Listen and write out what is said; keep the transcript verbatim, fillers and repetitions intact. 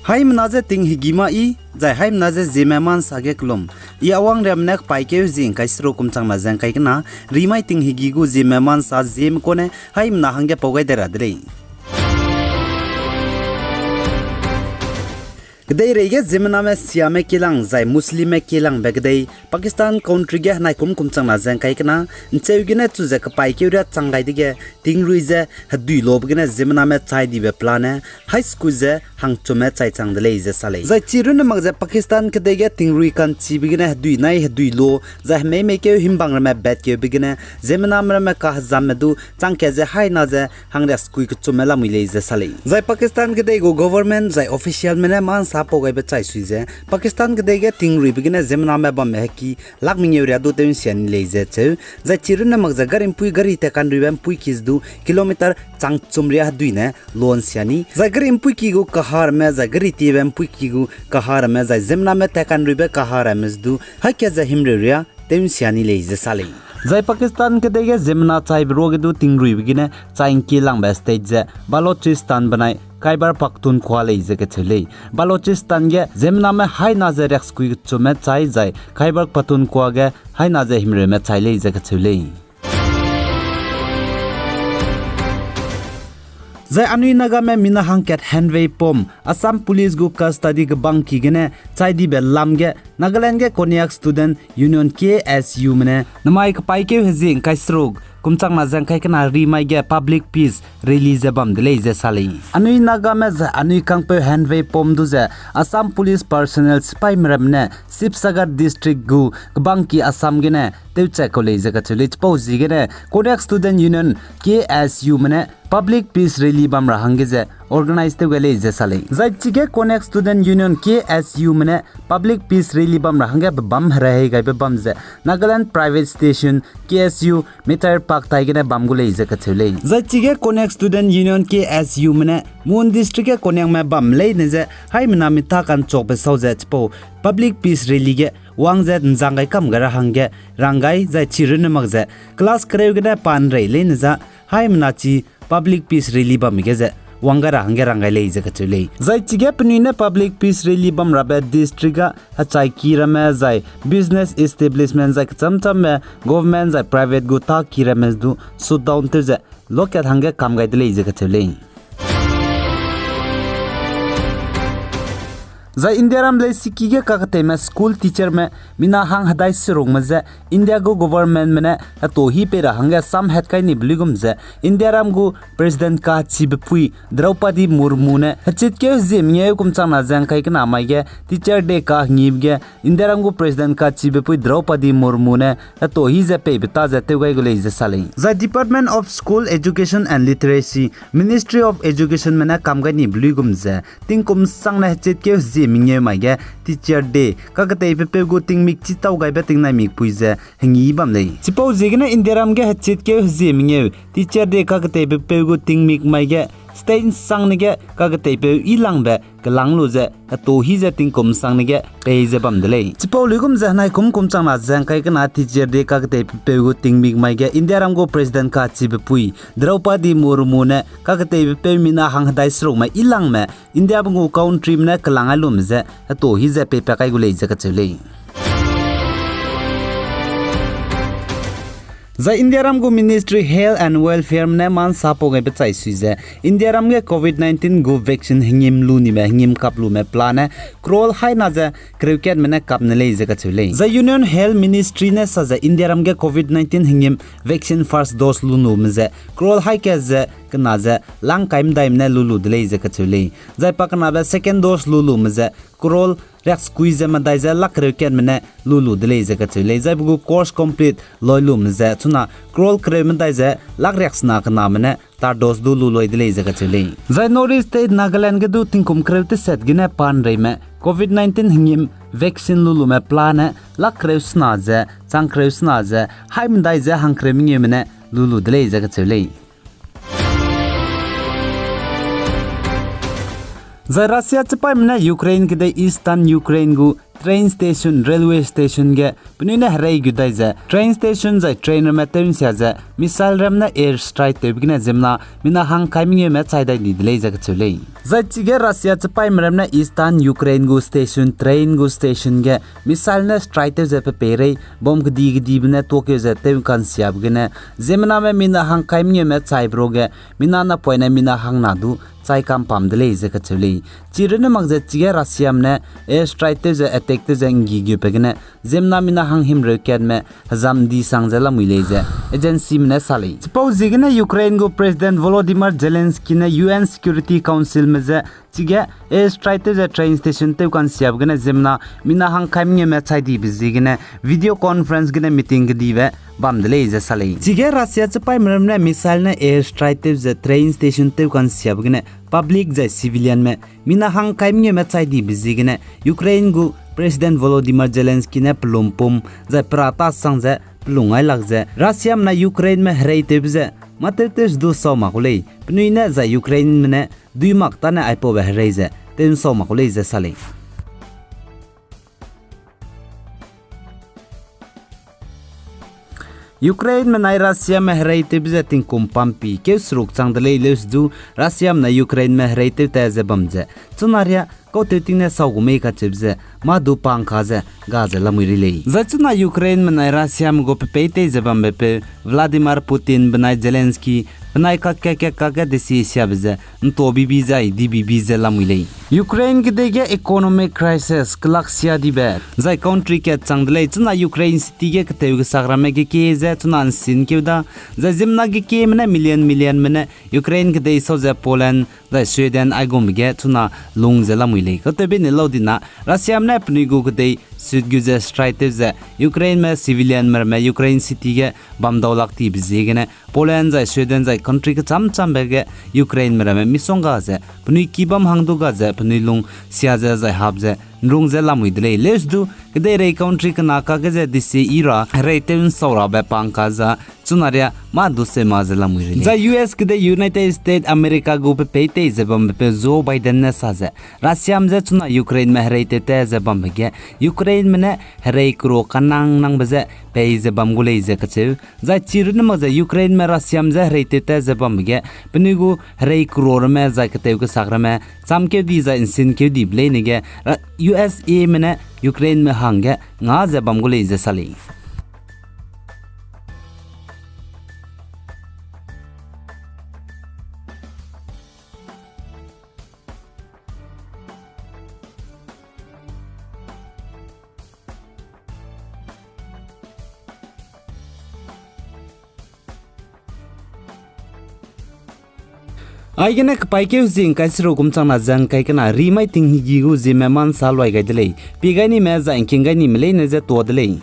Haimena ze ting hegi ma i, zai haimena ze Zeme ma nsa ge kelum. I Awang Riamme ne kepaîkeu zie ngkai seruk kum changna ze ngkai kena, rimai ting hegi gu Zeme ma nsa Zeme kune haimena hangge pau gai de ra de lei. Kedeirei ge ziemmename Shiame kielang zai Muslimme kielangbe kedei Pakistan country ge henai kum kum changna ze ngkai kena, ncheu gene chu ze kepaîkeu riâ chang gai dege, tingrui ze hedui lobe gene ziemmename chai dibe pelane, high school ze hangchumme chai chang de lei ze sa lei. Zai chi runne mak ze Pakistan kedei ge tingrui ka'nchibe gene hedui nai hedui lo, zai hemeimeikeu himbang ramme batkeube gene, ziemmename ramme kahezamme du changkat ze haina ze hangriaksekui kechumme lamui lei ze sa lei. Zai Pakistan kedei gu government zai officialme ne ma nsa pau gaibe chai sui ze, Pakistan kedei ge tingruibe gene ziemmename bamme heki lak mengeu riâ du tew nsia ni lei ze cheu, zai chi runne mak ze gari mpui gari tekanruibe mpuiki ze du kilometer changchum riâ hedui ne lo nsia ni. Zai gari mpuiki gu kaharamme, zai gari tiebe mpuiki gu kaharamme, zai ziemmename tekanruibe kaharamme ze du haî kat ze himreu riâ tew nsia ni lei ze sa lei. Zai Pakistan kedei ge ziemmena chaibe ruage du tingruibe gene chai ngkielangbe state ze Balochistan benai Khyber Pakhtunkhwa lei ze kacheu lei. Balochistan ge ziemmename haina ze riaksekui kechumme chai zai Khyber Pakhtunkhwa ge haina ze himreume chai lei ze kacheu lei. Zai anui Nagame mina hangkat henvei pom, Assam Police gu custody kebangki gene chai dibe lam ge Nagaland ge Konyak Student Union K S U me ne namai kepaîkeu hezie ngkai seruk kum changna ze ngkai kena rimai ge public peace rally ze bam de lei ze sa lei. Anui Nagame zai anui kangpeu henvei pom du ze Assam Police personnel sipaime ramme ne Sibsagar District gu kebangki Assam gene tewchat kau lei ze kacheu lei. Chipau ziegene Konyak Student Union K S U me ne public peace rally bam ra hangge ze organize tew gai lei ze sa lei. Zai chige Konyak Student Union K S U me ne public peace rally bam ra hangge pe bam herehei gaibe bam ze Nagaland Private Station K S U Meter Park tai gene bam gu lei ze kacheu lei. Zai chige Konyak Student Union K S U me ne Mon District ge Konyakme bam leine ze haimena mita ka'nchakbe sau ze chipau public peace rally ge wang ze nzang gai kam gai ra hangge rang gai zai chi runne mak ze class kereu gene pa nrei leine za haimena chi public peace rally bamme ge ze wang gai ra hangge rang gai lei ze kacheu lei. Zai chige penui ne public peace rally bam rabe district ga hechaiki ramme zai business establishment zai kechamchamme government zai private gu taki ramme du shutdown tew ze lokat hangge kam gai de lei ze kacheu lei. Zai Indiaram leisiki ge kaketeime school teacherme mina hang hedai serukme ze India gu governmentme ne hetohi pei ra hangge samhat kai nibe luigum ze Indiaram gu President kachibe pui Draupadi Murmu ne hechitkeu hezie mengeu kum changna ze ngkai kena mai ge Teacher Day kahengibe ge Indiaram gu President kachibe pui Draupadi Murmu ne hetohi ze peibe ta ze tew gai gu lei ze sa lei. Zai Department of School Education and Literacy, Ministry of Educationme ne kam gai nibe luigum ze tingkum sangne hechitkeu hezie mengeu mai ge Teacher Day kaketeibe peu gu tingmik chitau gaibe tingnaimik pui ze hengi bam lei. Chipau ziegene Indiaram ge hechitkeu hezie mengeu Teacher Day kaketeibe peu gu tingmik mai ge state nsangne ge kaketeipeu yilangbe kelang lu ze hetohi ze tingkum sangne ge pei ze bam de lei. Chipau luigum ze henai kum kum changna ze ngkai kena Teacher Day kaketeibe peu gu tingmik mai ge Indiaram gu President kachibe pui Draupadi Murmu ne kaketeibe peu mina hang hedai serukme yilangme Indiabe gu countryme ne kelang ai lume ze hetohi ze peipa kai gu lei ze kacheu lei. Zai Indiaram gu Ministry Health and Welfareme ne ma nsa pau gaibe chai sui ze Indiaram ge covid nineteen gu vaccine hengîm lu nime hengîm kap lume pelane crore haina ze kereu katme ne kap ne lei ze kacheu lei. Zai Union Health Ministry ne sa ze Indiaram ge covid nineteen hengîm vaccine first dose lu nume ze crore hai kat ze kena ze lang kai medaime ne lu lu de lei ze kacheu lei. Zai pakenabe second dose lu lume ze crore riaksekui ze medai ze lak kereu katme ne lu lu de lei ze kacheu lei. Zai pe gu course complete loi lume ze chuna crore kereu medai ze lak riaksena kename ne third dose du lu loi de lei ze kacheu lei. Zai North East State Nagaland ge du tingkum kereu teset gene pa nreime covid nineteen hengîm vaccine lu lume pelane lak kereu sena ze chang kereu sena ze hai medai ze hang kereu mengeume ne lu lu de lei ze kacheu lei. Zai Russia chipaîme ne Ukraine kedei Eastern Ukraine gu train station, railway station ge penui ne herei gu dai ze train station zai train ramme tew nsia ze missile ram ne air strike tewbe gene ziemmena mina hangkai mengeume chai dai di de lei ze kacheu lei. Zai chige Russia chipaîme ram ne eastern Ukraine gu station, train gu station ge missile ne strike tew ze pe peirei bomb kedi kedibe ne tuakeu ze tew kansiabe gene ziemmename mina hangkai mengeume chaibe ruage mina napoine mina hangna du chai kam pam de lei ze kacheu lei. Chirunne mak ze chige Russiame ne air strike tew ze attack tew ze nggigeupe gene ziemmena mina hanghimreu katme hezam di sang ze lamui lei ze agencyme ne sa lei. Chipau ziegene Ukraine gu President Volodymyr Zelensky ne U N Security Councilme je chige air strike tew ze train station tew kansiabe gene ziemmena mina hangkai mengeume chai dibe ziegene video conference gene meeting kedibe bam de lei ze sa lei. Chige Russia chipaîme ram ne missile ne air strike tew ze train station tew kansiabe gene public zai civilianme mina hangkai mengeume chai dibe ziegene Ukraine gu President Volodymyr Zelensky ne pelum pum zai pera ta sang ze pelung ai lak ze Russiame na Ukraineme hereitewbe ze mâ tewtew du sau mak gu lei, penui ne zai Ukraineme ne dui mak tâne aipaube herei ze tew nsau mak gu lei ze sa lei. Ukraineme nai Russiame hereitewbe ze tingkum pampi keu seruk chang de lei leuse du Russiame na Ukraineme hereitew ta ze bam ze chuna riâ kautewting ne sau gu mei kacheube ze mâ du pangka ze ga ze lamui ri lei. Zai chuna Ukraineme nai Russiame gu pe peî tei ze bambepeu Vladimir Putin benai Zelensky benai kakge kakge desi siabe ze nta bibi zai di bibi ze lamui lei. Ukraine kedei ge economic crisis kelak sia dibe zai country kat chang de lei. Chuna Ukraine city ge ketew kesak ramme gekie ze chuna nsin keu da, zai ziemmena gekieme ne million millionme ne Ukraine kedei sau ze Poland zai Sweden aigumbe ge chuna lung ze lamui lei. Kautewbe ne lau dina Russiame ne penui gu kedei sut gu ze strike tew ze Ukraineme civilianme ramme Ukraine city ge bam dau lak tibe ziegene Poland zai Sweden zai country kechâm châmbe ge Ukraineme ramme misongga ze penui kibam hang du ga ze penui lung sia ze zai hap ze nrung ze lamui de lei. Leuse du kedeirei country kena kakge ze desi i ra hereitew nsau rabe pangka za chuna riâ mâ du seu ma ze lamui ri lei. Zai U S kedei United States America gu pe peî tei ze bambepeu Joe Biden ne sa ze Russiame je chuna Ukraineme hereitew ta ze bambe ge Ukraineme ne herei kero kanang nangbe je pei ze bam gu lei ze kacheu. Zai chirunne mak ze Ukraineme Russiame je hereitew ta ze bambe ge penui gu herei kero ramme zai ketew kesak ramme châm keu di zai nsin keu dibe leine ge Ra-, U S Ame ne Ukraineme hangge nga ze bam gu lei ze sa lei. Aigene kepaîkeu zie ngkai seruk kum changna ze ngkai kena rimai tinghigi gu zieme mâ nsa luai gai de lei. Pie gai nime zai ngking gai nime leine je tuâ de lei.